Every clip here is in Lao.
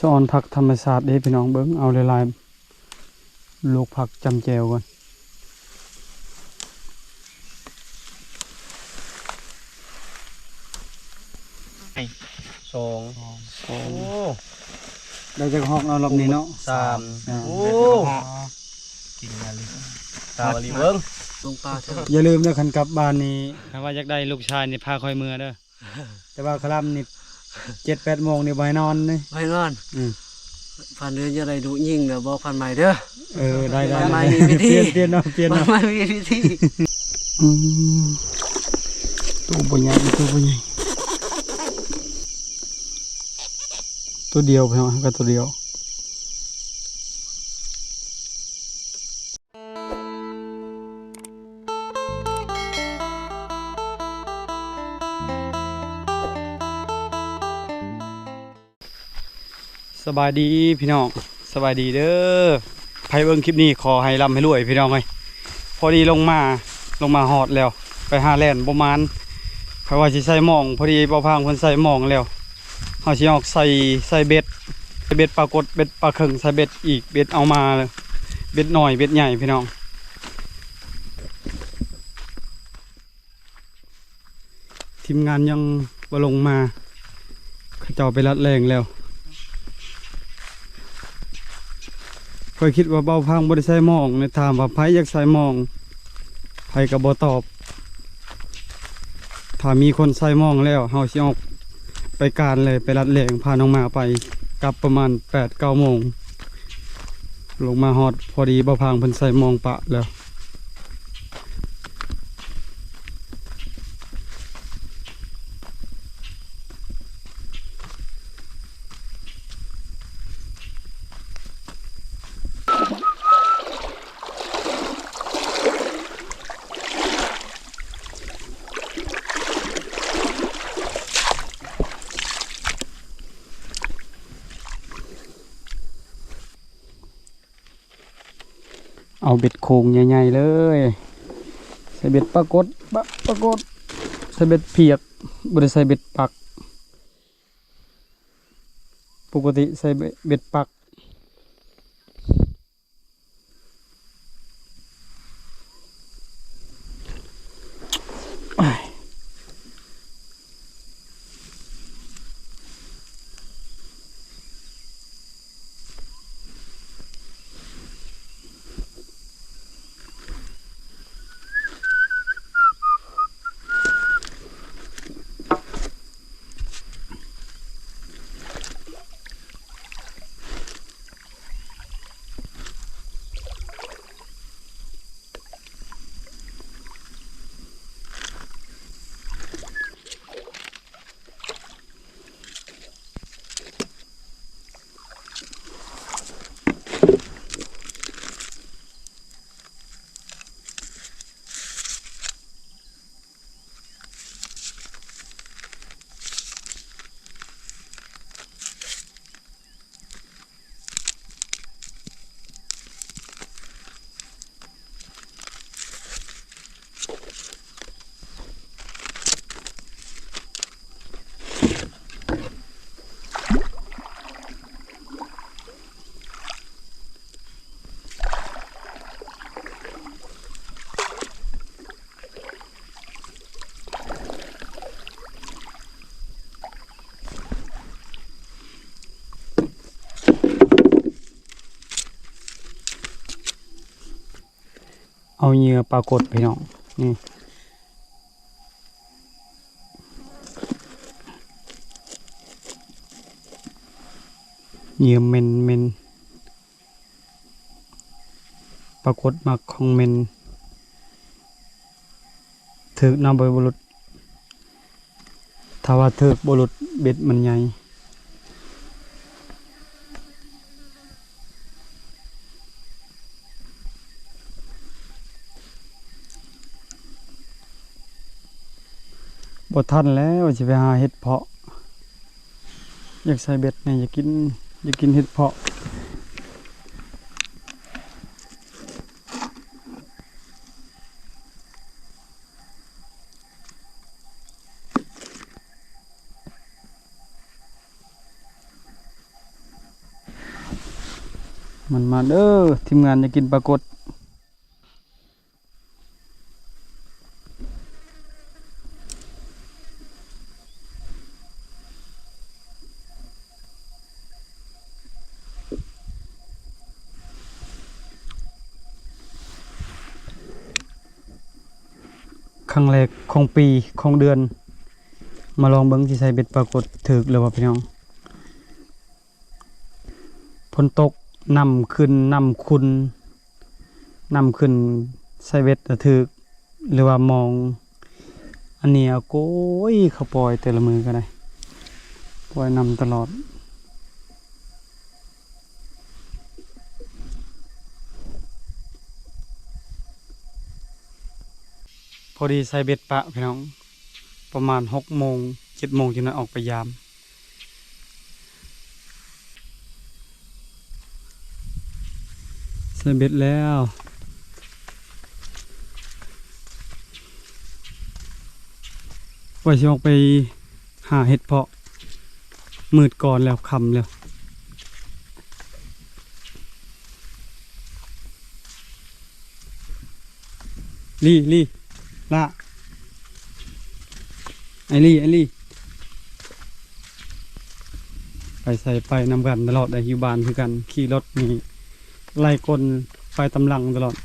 ສະອອນຜັກທຳມະຊາດເດ້ພີ່ນ້ອງ ເບິ່ງເອົາຫຼາຍໆ ລວກຜັກຈ້ຳແຈ່ວກ່ອນ. ສອງ ສອງ ໂອ້ ໄດ້ຈັກຮອກເນາະ ຮອບນີ້ເນາະ ສາມ ສາມ ໂອ້ ກິນມາລີ ສາວອີ່ຫຼີເບິ່ງ ລົງປ່າເທື່ອ ຢ່າລືມເດີ ຄັນກັບບ້ານນີ້ ຄັນວ່າຢາກໄດ້ລູກຊາຍນີ້ ພາຂ້ອຍເມືອເດີ. ແຕ່ວ່າຄະລຳນີ້ ເຈັດແປດໂມງນີ້ບໍ່ໃຫ້ນອນເດ້ ບໍ່ໃຫ້ນອນ. ອືມ ພັນເດືອນຢາກໄດ້ລູກຍິງແລ້ວ ບອກພັນໃໝ່ເດີ. ເອີ ໄດ້ໆ ພັນໃໝ່ມີວິທີ ປ່ຽນ ປ່ຽນເນາະ ປ່ຽນເນາະ ພັນໃໝ່ມີວິທີ. ອືມ ໂຕບໍ່ໃຫຍ່ ໂຕບໍ່ໃຫຍ່ ໂຕດຽວ ພີ່ນ້ອງ ກໍໂຕດຽວ. ສະບາຍດີພີ່ນ້ອງ ສະບາຍດີເດີ. ໃຜເບິ່ງຄລິບນີ້ຂໍໃຫ້ລ່ຳໃຫ້ລວຍພີ່ນ້ອງເອີຍ. ພໍດີລົງມາ ລົງມາຮອດແລ້ວ ໄປຫາແລ່ນບໍ່ໝານ ຂ້ອຍວ່າຊິໃສ່ມອງ ພໍດີບ່າວພາງເພິ່ນໃສ່ມອງແລ້ວ ເຮົາຊິອອກໃສ່ ໃສ່ເບັດ ໃສ່ເບັດປາກົດ ເບັດປາເຄິງ ໃສ່ເບັດອີກ ເບັດເອົາມາ ເບັດນ້ອຍ ເບັດໃຫຍ່ພີ່ນ້ອງ. ທີມງານຍັງບໍ່ລົງມາ ເຂົາເຈົ້າໄປລັດແລ່ງແລ້ວ. ຂ້ອຍຄິດວ່າບ່າວພາງບໍ່ໄດ້ໃສ່ມອງ ແລະ ຖາມວ່າໃຜຢາກໃສ່ມອງ ໃຜກໍບໍ່ຕອບ. ຖ້າມີຄົນໃສ່ມອງແລ້ວ ເຮົາຊິອອກໄປການເລີຍ ໄປລັດແລ່ງ ພານ້ອງໝາໄປ ກັບປະມານແປດເກົ້າໂມງ. ລົງມາຮອດພໍດີ ບ່າວພາງເພິ່ນໃສ່ມອງປະແລ້ວ. ເອົາເບັດໂຂງໃຫຍ່ໆເລີຍ ໃສ່ເບັດປາກົດ ປາ ປາກົດ ໃສ່ເບັດພຽກ ບໍ່ໄດ້ໃສ່ເບັດປັກ. ປົກກະຕິໃສ່ເບັດ ເບັດປັກ. ເອົາເຫຍື່ອປາກົດພີ່ນ້ອງ ນີ້ ເຫຍື່ອເມັນໆ ປາກົດມັກຂອງເມັນ ຖືກນຳບໍ່ບຸລຸດ. ຖ້າວ່າຖືກບຸລຸດ ເບັດມັນໃຫຍ່ ບໍ່ທັນແລ້ວ ຊິໄປຫາເຫັດເພາະ. ຢາກໃສ່ເບັດແດ່ ຢາກກິນ ຢາກກິນເຫັດເພາະ. ມັນມາເດີ້ ທີມງານຢາກກິນປາກົດ. ຄັ້ງແລກຂອງປີ ຂອງເດືອນ ມາລອງເບິ່ງ ຊິໃສ່ເບັດປາກົດຖືກຫຼືບໍ່ ພີ່ນ້ອງ. ຝົນຕົກ ນ້ຳຂຶ້ນ ນ້ຳຂຸ່ນ ນ້ຳຂຶ້ນ ໃສ່ເບັດລະຖືກ ຫຼືວ່າມອງ. ອັນນີ້ ໂອ້ຍ ເຂົາປ່ອຍແຕ່ລະມື້ກໍໄດ້ ປ່ອຍນ້ຳຕະຫຼອດ. ພໍດີໃສ່ເບັດປະ ພີ່ນ້ອງ ປະມານຫົກໂມງ ເຈັດໂມງ ຈັ່ງໄດ້ອອກໄປຢາມ. ໃສ່ເບັດແລ້ວ ວ່າຊິອອກໄປຫາເຫັດເພາະ ມືດກ່ອນແລ້ວ ຄ່ຳແລ້ວ. ລີ ລີ ລະ ໄອລີ ໄອລີ ໄປໃສໄປນຳກັນຕະຫຼອດເດ້ ຢູ່ບ້ານຄືກັນ ຂີ່ລົດນີ້ໄລ່ກົ້ນໄປຕາມຫຼັງຕະຫຼອດ.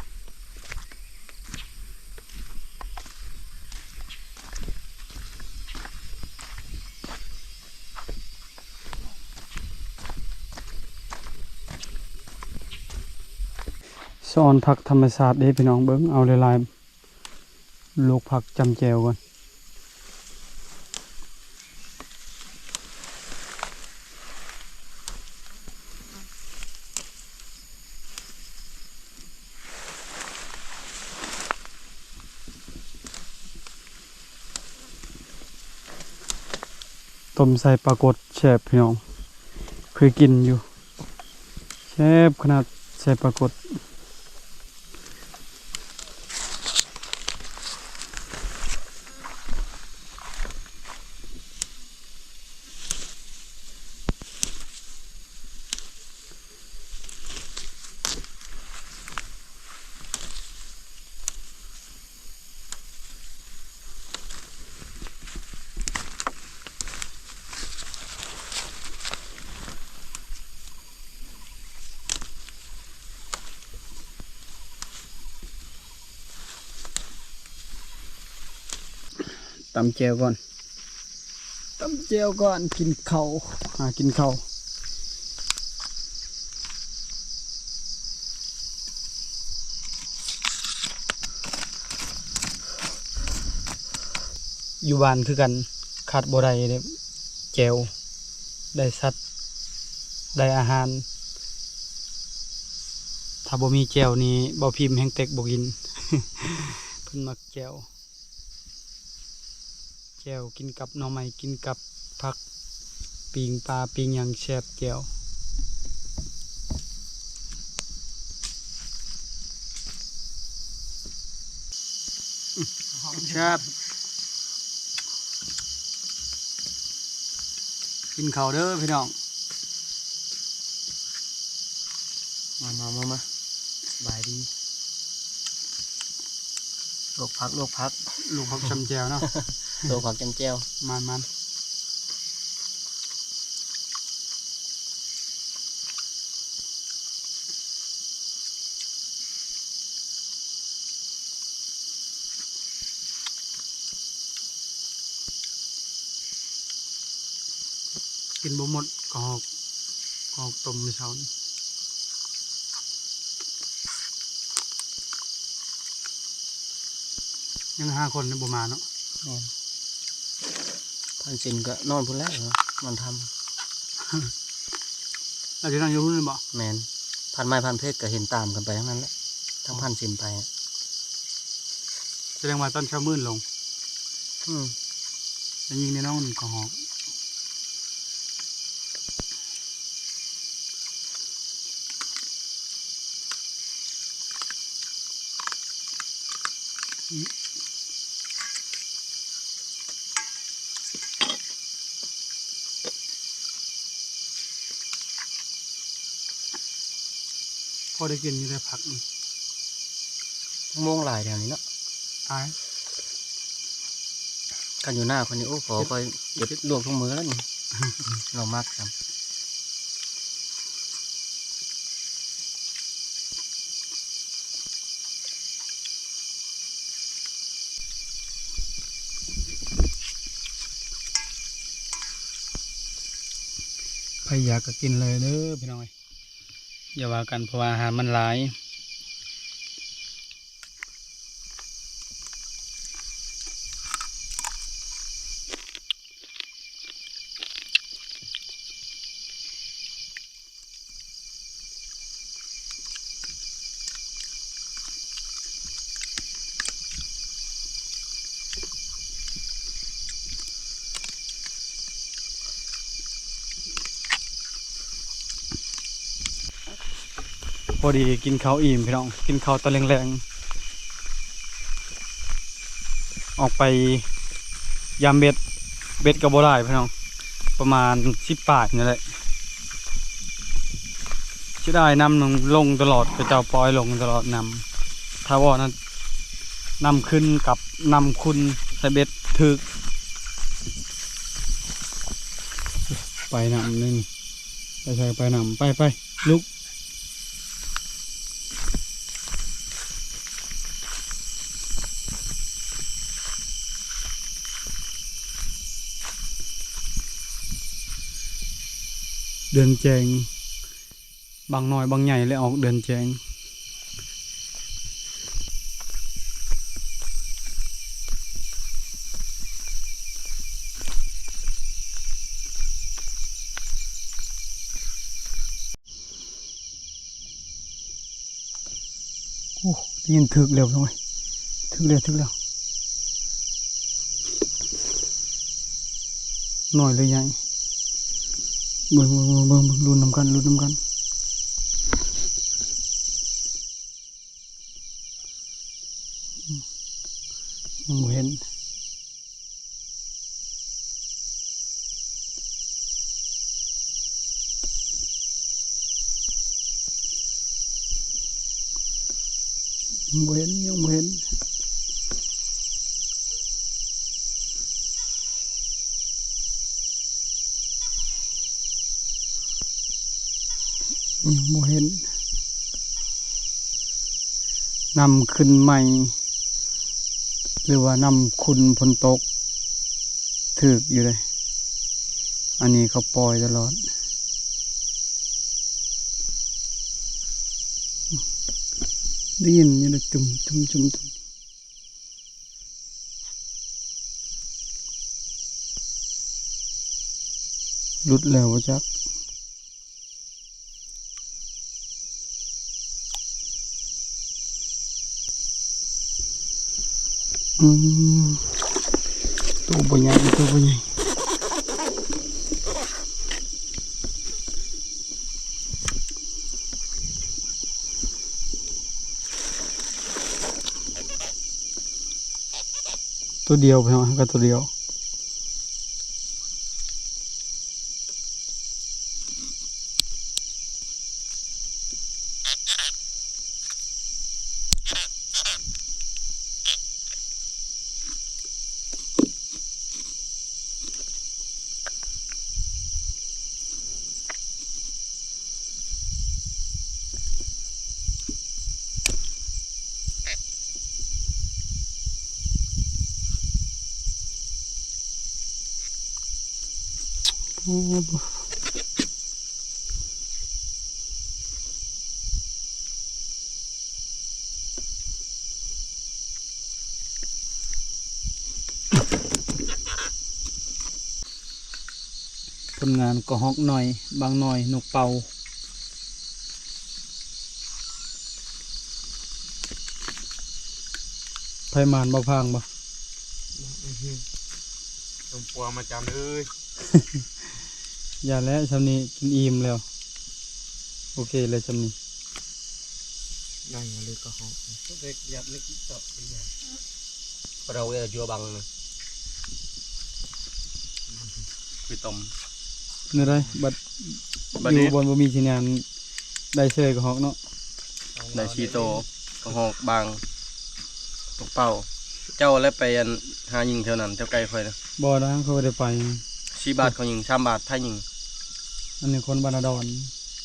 ສະອອນຜັກທຳມະຊາດເດ້ພີ່ນ້ອງ ເບິ່ງເອົາຫຼາຍໆ ລວກຜັກຈ້ຳແຈ່ວກ່ອນ. ຕົ້ມໃສ່ປາກົດແຊບພີ່ນ້ອງ ເຄີຍກິນຢູ່ ແຊບຂະໜາດ ໃສ່ປາກົດ. ຕຳແຈ່ວກ່ອນ ຕຳແຈ່ວກ່ອນ ກິນເຂົ້າ ຫາກິນເຂົ້າ. ຢູ່ບ້ານຄືກັນ ຂາດບໍ່ໄດ້ເດ້ ແຈ່ວ ໄດ້ສັດ ໄດ້ອາຫານ. ຖ້າບໍ່ມີແຈ່ວນີ້ ເບົາພິມແຮ່ງເຕັກບໍ່ກິນ ເພິ່ນມັກແຈ່ວ. ແຈ່ວກິນກັບໜໍ່ໄມ້ ກິນກັບຜັກ ປີ້ງປາປີ້ງຫຍັງແຊບແຈ່ວ. ແຊບ ກິນເຂົ້າເດີ້ພີ່ນ້ອງ. ມາ ມາ ມາ ມາ ສະບາຍດີ. ລວກຜັກ ລວກຜັກ ລວກຜັກຈ້ຳແຈ່ວເນາະ ລວກຜັກຈ້ຳແຈ່ວ ມານໆ. ກິນບໍ່ໝົດກະຫອກ ກະຫອກຕົ້ມມື້ເຊົ້ານີ້. ຍັງຫ້າຄົນຍັງບໍ່ມາເນາະ. ແມ່ນ ພານສິນກໍນອນພຸ້ນແຫຼະ ນອນທຳ. ອາ ຊິນັ່ງຢູ່ພຸ້ນແມ່ນບໍ່? ແມ່ນ ພານໄມ້ພານເພັກກໍເຫັນຕາມກັນໄປທັງນັ້ນແຫຼະ ທັງພານສິນໄປ. ສະແດງວ່າຕອນເຊົ້າມືດລົງ. ອືມ ໄດ້ຍິນແນ່ນອນກະຫອກ. ອືມ. ພໍໄດ້ກິນຢູ່ໄດ້ພັກນີ້. ໂມງຫຼາຍແຖວນີ້ເນາະ. ຕາຍ. ຄັນຢູ່ໜ້າຂ້ອຍນີ້ ໂອ້ ພໍຂ້ອຍເກັບລວກທຸກມື້ແລ້ວນີ້ ລາວມັກນຳ. ໃຜຢາກກໍກິນເລີຍເດີພີ່ນ້ອງເອີຍ. ຢ່າວ່າກັນ ເພາະວ່າອາຫານມັນຫຼາຍ. ພໍດີກິນເຂົ້າອີ່ມພີ່ນ້ອງ ກິນເຂົ້າຕອນແລງໆ ອອກໄປຢາມເບັດ ເບັດກໍບໍ່ຫຼາຍພີ່ນ້ອງ ປະມານສິບປາຍນີ້ແຫຼະ. ເສຍດາຍນ້ຳລົງຕະຫຼອດ ເຂົາເຈົ້າປ່ອຍລົງຕະຫຼອດນ້ຳ ຖ້າວ່ານັ້ນ ນ້ຳຂຶ້ນກັບນ້ຳຂຸ່ນ ໃສ່ເບັດຖືກ. ໄປນ້ຳນີ້ ໄປໃສໄປນ້ຳ ໄປ ໄປ ລຸກ. ເດືອນແຈ້ງ ບາງນ້ອຍບາງໃຫຍ່ແລະອອກເດືອນແຈ້ງ. ໂອ້ ໄດ້ຍິນຖືກແລ້ວພີ່ນ້ອງເອີຍ ຖືກແລ້ວ ຖືກແລ້ວ ນ້ອຍຫຼືໃຫຍ່ ເບິ່ງ ເບິ່ງ ເບິ່ງ ເບິ່ງ ເບິ່ງ ລຸ້ນນຳກັນ ລຸ້ນນຳກັນ. ຍັງບໍ່ເຫັນ ຍັງບໍ່ເຫັນ ຍັງບໍ່ເຫັນ. ຍັງບໍ່ເຫັນ ນ້ຳຂຶ້ນໃໝ່ ຫຼືວ່ານ້ຳຂຸ່ນຝົນຕົກ ຖືກຢູ່ເດ້ ອັນນີ້ເຂົາປ່ອຍຕະຫຼອດ ໄດ້ຍິນຢູ່ເດ້ ຕຸ້ມ ຕຸ້ມ ຕຸ້ມ ຕຸ້ມ. ຫຼຸດແລ້ວບໍ່ຈັກ ອືມ ໂຕບໍ່ໃຫຍ່ ໂຕບໍ່ໃຫຍ່. ຕົວດຽວພີ່ນ້ອງ ກໍຕົວດຽວ ໂອ້ ຜົນງານກະຮອກນ້ອຍ ບາງນ້ອຍ ນົກເປົ້າ. ໃຜໝານບໍ່ພາງບໍ່? ອື ຕ້ອງປົວມາຈຳເອີຍ. ຢ່າແຫຼະ ຊ່ຳນີ້ກິນອີ່ມແລ້ວ ໂອເຄແລ້ວຊ່ຳນີ້. ໄດ້ມາເລີຍກະຮອກ ເດັກຢາກເລັກຕອກດີ. ເຮົາເວລາຢູ່ບັງນະ ຄືຕົ້ມ ແນວໃດ? ບັດ ບັດ ຢູ່ ນີ້ ບ່ອນບໍ່ມີສັນຍານ ໄດ້ເຊີຍກະຮອກເນາະ. ໄດ້ສີ່ໂຕ ກະຮອກ ບາງ ນົກເປົ້າ. ເຈົ້າແລະໄປອັນຫາຍິງແຖວນັ້ນ ແຖວໃກ້ຂ້ອຍນະ. ບໍ່ນະ ຂ້ອຍບໍ່ໄດ້ໄປ. ສີ່ບາດເຂົາຍິງ ສາມບາດໃຜຍິງ? ອັນນີ້ຄົນບ້ານນາດອນ.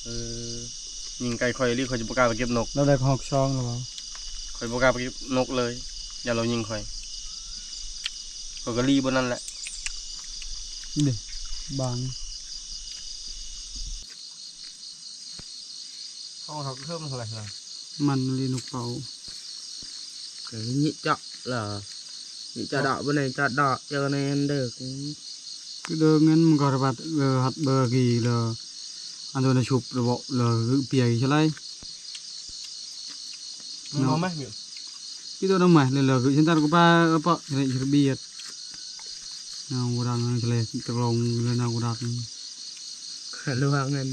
ເອີ ຍິງໃກ້ຂ້ອຍອີ່ຫຼີ ຂ້ອຍຈະບໍ່ກ້າໄປເກັບນົກ. ລາວໄດ້ກະຮອກສອງແລ້ວບໍ່? ຂ້ອຍບໍ່ກ້າໄປເກັບນົກເລີຍ ຢ້ານລາວຍິງຂ້ອຍ. ຂ້ອຍກະລີ້ບ່ອນນັ້ນແຫຼະ. ນີ້ ບາງ. ເຮົາເພີ່ມເທົ່າໃດລະ? ມັນລີ້ນົກເປົ້າ. ກະຍິເຈາະລະ ຍິເຈາະດອກ ບໍ່ໄດ້ເຈາະດອກ ເຈົ້າແນນເດີ. ຄືເດີເງິນມັນກໍຮັດເບີ ຮັດເບີກີລະ ອັນໂດນຊຸບລະເບາະລະຄືປຽກອີກຊະໄລ. ເນາະ ມາແມະ ອີໂຕນຳມາເລີຍ ລະຄືສັນຕັນກໍປາເປາະ ລະເຮັດລະບຽດ. ນາງບໍ່ດັງເລີຍ ຕະກອງລະນາງບໍ່ດັງ ລະຫວ່າງນັ້ນ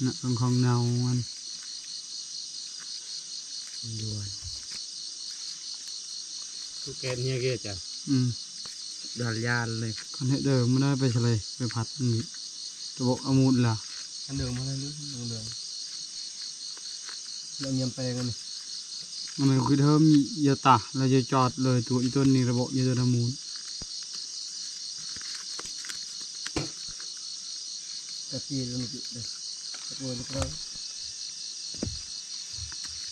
ນະ ຂອງ ຂອງເນົາມັນ ດວນ ຄືແກນເຮຍເກຈະ ອືມ ດອນຍານເລີຍ. ຄັນເຮັດເດີ ມັນໄດ້ໄປສະເລ ໄປພັດນີ້ ຕະບົກອະມູດລະ ອັນເດີມມາເລີຍ ເຫຼືອງ ແລ້ວຍາມແປງອັນນີ້ ອັນນັ້ນຄືເທີມຢາຕາ ແລ້ວຢາຈອດເລີຍ ຕົວອີຕົນນີ້ລະເບາະ ຢາຕົວນຳມູນ. ກະຕີລະມັນເດີ ຕະໂກນກະ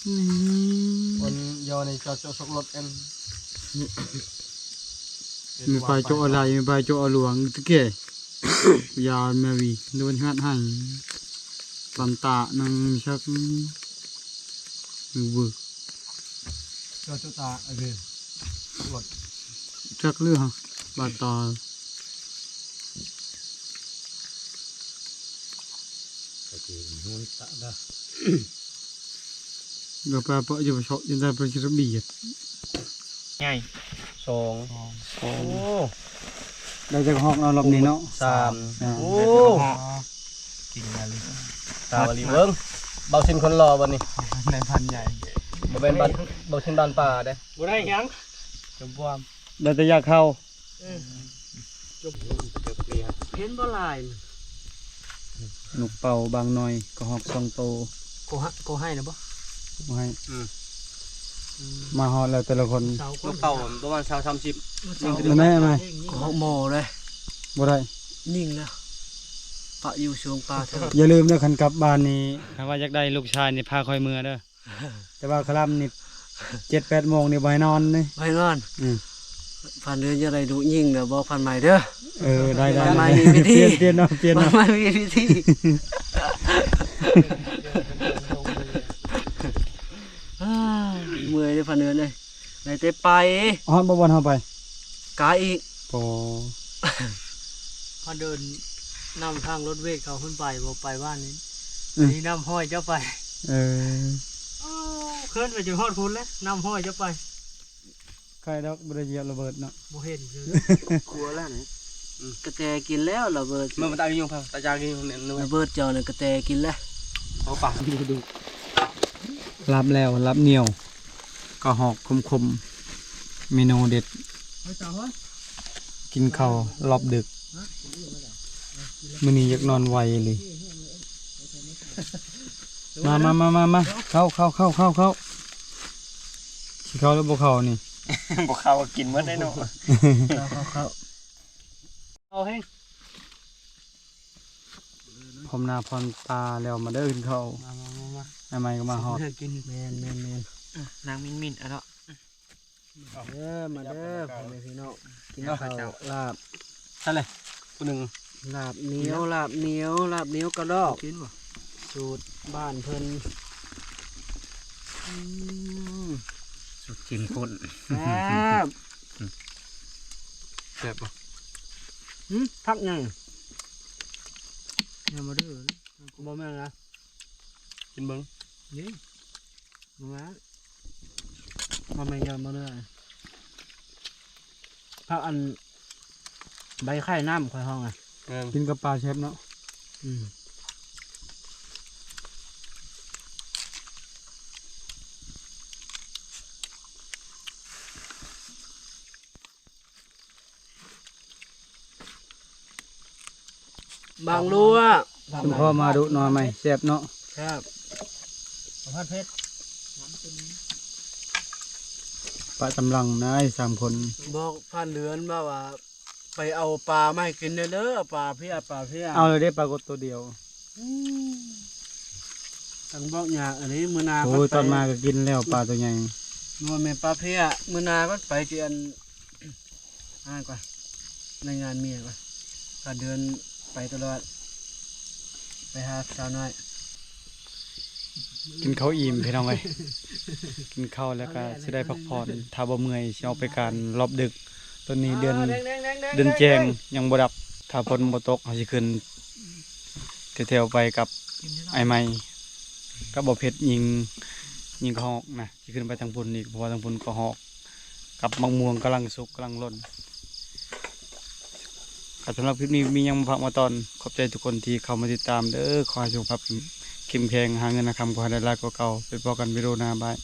ອືມ ມັນຍໍໃນຈອດໂຈະສົກລົດອັນ ມີປາໂຈະອາໄລ ມີປາໂຈະອາຫຼວງ ຕະເກ ຍານແມວີ ໂດນຫາດໃຫ້ ປັນຕານັງຊັກ ມືບຶກ ເຈົ້າຈຸຕາ ເອີ ລົດ ຈັກເລື່ອງບາດຕາ ກະຊິຮູ້ຕະດາ ລະປາເປາະຢູ່ເຊາະ ຢູ່ໃນປະຊິລະບຽດ ໃຫຍ່ ສອງ ສອງ ໂອ້ ໄດ້ຈັກຮອກເນາະ ລອບນີ້ເນາະ ສາມ ສາມ ໂອ້ ກິນມາລີ ສາວລີເບິ່ງ ເບົາຊິນຄົນຫຼໍ່ບັດນີ້ ໃນພັນໃຫຍ່ ບໍ່ແມ່ນບັດ ເບົາຊິນບ້ານປ່າເດ້ ບໍ່ໄດ້ຫຍັງ ຈະບວມ ໄດ້ແຕ່ຢາກເຂົ້າ ເອີ ເຫັນບໍ່ຫຼາຍ ນົກເປົ້າບາງໜ່ອຍ ກະຮອກສອງໂຕ ກໍໃຫ້ ກໍໃຫ້ນະບໍ່? ບໍ່ໃຫ້ ອືມ ອືມ ມາຮອດແລ້ວແຕ່ລະຄົນ ນົກເປົ້າປະມານຊາວ ສາມສິບ ແມ່ນ ແມ່ນ ກະຮອກໝໍເດ້ ບໍ່ໄດ້ ຍິງແລ້ວ ປະຢູ່ຊ່ວງປ່າເທີ ຢ່າລືມເດີ ຄັນກັບບ້ານນີ້ ຄັນວ່າຢາກໄດ້ລູກຊາຍນີ້ ພາຂ້ອຍເມືອເດີ. ແຕ່ວ່າຄະລຳນີ້ ເຈັດແປດໂມງນີ້ບໍ່ໃຫ້ນອນເດ້ ບໍ່ໃຫ້ນອນ ອືມ ພັນເດືອນຢາກໄດ້ລູກຍິງເດີ ບອກພັນໃໝ່ເດີ ເອີ ໄດ້ ໄດ້ ພັນໃໝ່ມີວິທີ ປ່ຽນ ປ່ຽນເນາະ ປ່ຽນເນາະ ພັນໃໝ່ມີວິທີ ເມື່ອຍເດ້ພັນເດືອນເອີຍ ໄດ້ແຕ່ໄປ ຮອດບໍ່ບ່ອນເຮົາໄປ ກາຍອີກ ໂອ້ ເຮົາເດີນນຳທາງລົດເວກເຂົາຂຶ້ນໄປ ບໍ່ໄປບ້ານນີ້ ອືມ ນີ້ນຳຫ້ອຍເຈົ້າໄປ ເອີ ໂອ້ ເຄີຍໄປຈົນຮອດພຸ້ນແລ້ວ ນຳຫ້ອຍເຈົ້າໄປ ໃຄດອກ ບໍ່ໄດ້ຢຽບລະເບີດເນາະ ບໍ່ເຫັນຄື ກົວແລ້ວນີ້ ອືມ ກະແຕກິນແລ້ວລະເບີດ ເມື່ອມັນຕາຍຢູ່ພະ ຕາຈາກຢູ່ແມ່ນ ລະເບີດເຈົ້ານັ້ນກະແຕກິນແລ້ວ ເອົາປາກ ລາບແລ້ວ ລາບໜຽວ ກະຮອກຂົມໆ ເມນູເດັດ ກິນເຂົ້າລອບດຶກ ມື້ນີ້ຢາກນອນໄວອີ່ຫຼີ ມາ ມາ ມາ ມາ ມາ ເຂົ້າ ເຂົ້າ ເຂົ້າ ເຂົ້າ ເຂົ້າ ຊິເຂົ້າຫຼືບໍ່ເຂົ້ານີ້ ບໍ່ເຂົ້າກໍກິນໝົດໄດ້ເນາະ ເຂົ້າ ເຂົ້າ ເຂົ້າ ເອົາແຮງ ພ້ອມໜ້າພ້ອມຕາແລ້ວ ມາເດີ ກິນເຂົ້າ ມາ ມາ ມາ ມາ ໃໝ່ໆກໍມາຮອດ ເດີ ກິນ ແມ່ນ ແມ່ນ ແມ່ນ ອ່ະ ນາງມິນໆ ອ່ະເນາະ ເດີ ມາເດີ ພໍ່ແມ່ພີ່ນ້ອງ ກິນເຂົ້າລາບ ໃສ່ເລີຍ ຜູ້ໜຶ່ງ ລາບໜຽວ ລາບໜຽວ ລາບໜຽວກະດອກ ກິນບໍ່ ສູດບ້ານເພິ່ນ ອືມ ສູດເຂັ້ມຂຸ້ນ ແຊບ ແຊບບໍ່ ຫື ຜັກຫຍັງ ຍັງບໍ່ໄດ້ ບໍ່ແມ່ນນະ ກິນເບິ່ງ ນີ້ ມາ ມາແມ່ນ ມາເດີ ຜັກອັນ ໃບໄຂ່ນ້ຳຂ້ອຍຮ້ອງອະ ແມ່ນ ກິນກັບປາແຊບເນາະ ອືມ ບາງລົວ ຊຸມພໍ່ມາດຸໜໍ່ໄມ້ແຊບເນາະ ແຊບ ບໍ່ພັດເຜັດ ປະກຳລັງນາຍສາມຄົນ ບອກຜ່ານເດືອນມາວ່າ ໄປເອົາປາມາໃຫ້ກິນແດ່ເດີ ເອົາປາເພຍ ປາເພຍ ເອົາແລ້ວເດ້ ປາກົດໂຕດຽວ ອືມ ຕັ້ງບອກຍາກອັນນີ້ ມື້ໜ້າ ໂອ້ຍ ຕອນມາກໍກິນແລ້ວປາໂຕໃຫຍ່ ບໍ່ແມ່ນປາເພຍ ມື້ໜ້າກໍໄປຊິອັນ ອ່ານກ່ອນ ລາຍງານເມຍກ່ອນ ພາເດີນໄປຕະຫຼອດ ໄປຫາສາວນ້ອຍ ກິນເຂົ້າອີ່ມພີ່ນ້ອງເອີຍ ກິນເຂົ້າແລ້ວກໍຊິໄດ້ພັກຜ່ອນ ຖ້າບໍ່ເມື່ອຍຊິອອກໄປການລອບດຶກ ຕອນນີ້ເດືອນ ເດືອນແຈ້ງຍັງບໍ່ດັບ ຖ້າຝົນບໍ່ຕົກເຮົາຊິຂຶ້ນແຖວໆໄປກັບອ້າຍໃໝ່ ກັບບໍ່ເພັດ ຍິງ ຍິງກະຮອກນະ ຊິຂຶ້ນໄປທາງພຸ້ນອີກ ເພາະວ່າທາງພຸ້ນກະຮອກ ກັບໝາກມ່ວງກຳລັງສຸກກຳລັງຫຼົ່ນ ກໍສຳລັບຄລິບນີ້ມີຫຍັງມາຝາກມາຕ້ອນ ຂອບໃຈທຸກຄົນທີ່ເຂົ້າມາຕິດຕາມເດີ ຂໍໃຫ້ສຸຂະພາບເຂັ້ມແຂງ ຫາເງິນຫາຄຳຂໍໃຫ້ໄດ້ຫຼາຍກວ່າເກົ່າ ໄປພໍ້ກັນວິດີໂອໜ້າ ບາຍ.